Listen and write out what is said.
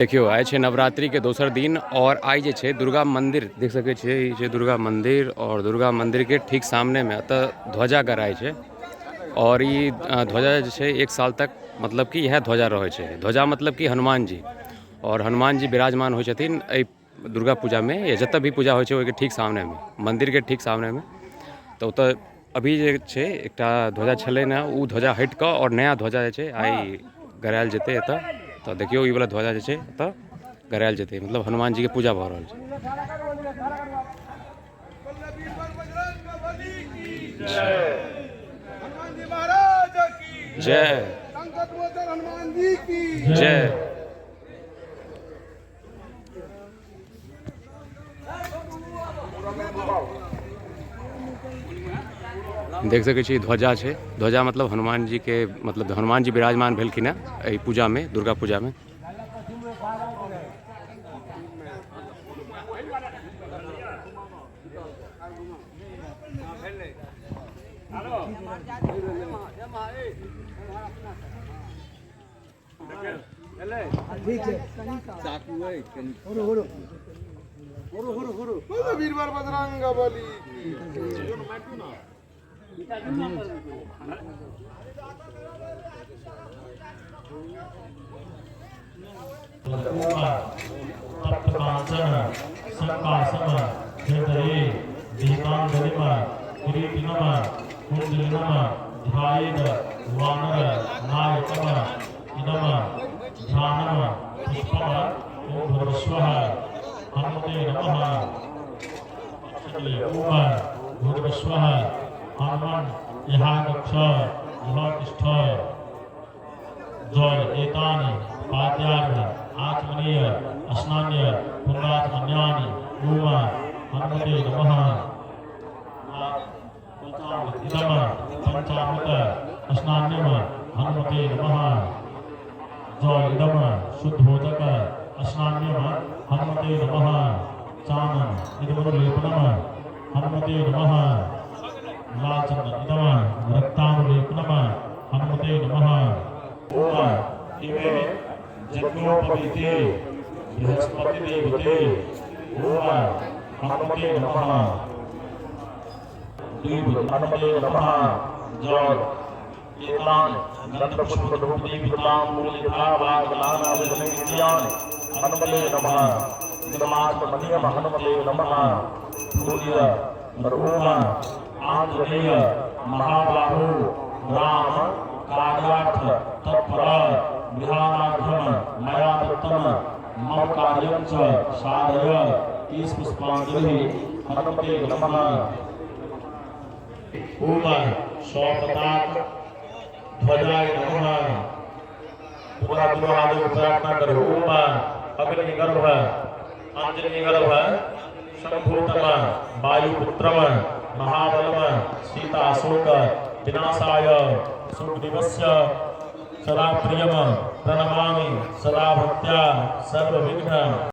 देखियौ, आइ छै नवरात्रिके दोसर दिन आओर आइ जे छै दुर्गा मन्दिर देख सकै छियै। ई छै दुर्गा मन्दिर आओर दुर्गा मन्दिरके ठीक सामनेमे एतऽ ध्वजा गड़ाइ छै आओर ई ध्वजा जे छै एक साल तक मतलब कि इएह ध्वजा रहै छै। ध्वजा मतलब कि हनुमान जी, आओर हनुमान जी विराजमान होइ छथिन एहि दुर्गा पूजामे या जतऽ भी पूजा होइ छै ओहिके ठीक सामनेमे, मन्दिरके ठीक सामनेमे। तऽ ओतऽ अभी जे छै एकटा ध्वजा छलै ने, ओ ध्वजा हटि कऽ आओर नया ध्वजा जे छै आइ गड़ायल जेतै एतऽ। तऽ देखियौ, ई वला ध्वजा जे छै एतऽ गड़ायल जेतै, मतलब हनुमान जीके पूजा भऽ रहल छै। जय जय। देख सकै छी, ध्वजा छै। ध्वजा मतलब हनुमान जी के, मतलब हनुमान जी विराजमान भेलखिन हेँ एहि पूजामे, दुर्गा पूजामे। वीरवर बजरंग बली। तप्तकांचन संकासम हृदये दीपांजलिम किरीटिनम कुंडलिनम ध्यायेद वानर नायकम इदम ध्यानम पुष्पम। ओम भूर्भुवस्वः हनुमते नमः। ओम भूर्भुवस्वः हनुमान इहा गच्छ इह तिष्ठ। जल एतानि पाद्यानि आचमनीय स्नान्य पुनराचमन्यानि। ओम हनुमते नमः। इदम पंचामृत स्नान्यम हनुमते नमः। जल इदम शुद्धोदक स्नान्यम हनुमते नमः। चानन इदमनुलेपनम हनुमते नमः। लालचंदन इदम रक्तानुलेपनम हनुमते नमः। ओम इमे यज्ञोपवीते बृहस्पति देवते। ओम हनुमते नमः। हनुमते नमः। जल एतानि गन्धपुष्पधूपदीपताम्बूल यथाभाग नानाविधनैवेद्यानि हनुमते नमः। इदमाचमनीयम हनुमते नमः। सूर्य ओम आंजनेय महाबाहु राम कार्यार्थ तत्पर गृहाणार्घ्यम मया दत्तम मम कार्यं च साधय। तीस पुष्पांजलि हनुमते नमः। ओम सपताक ध्वजाय नमः। पूरा दोनों हाथों को प्रार्थना करो। ओम अग्निगर्भ अंजनी गर्भ संभूतम वायुपुत्रम महाबलम सीता शोक विनाशाय सुग्रीवस्य सदा प्रियम प्रणमामि सदा भक्त्या सर्वविघ्न।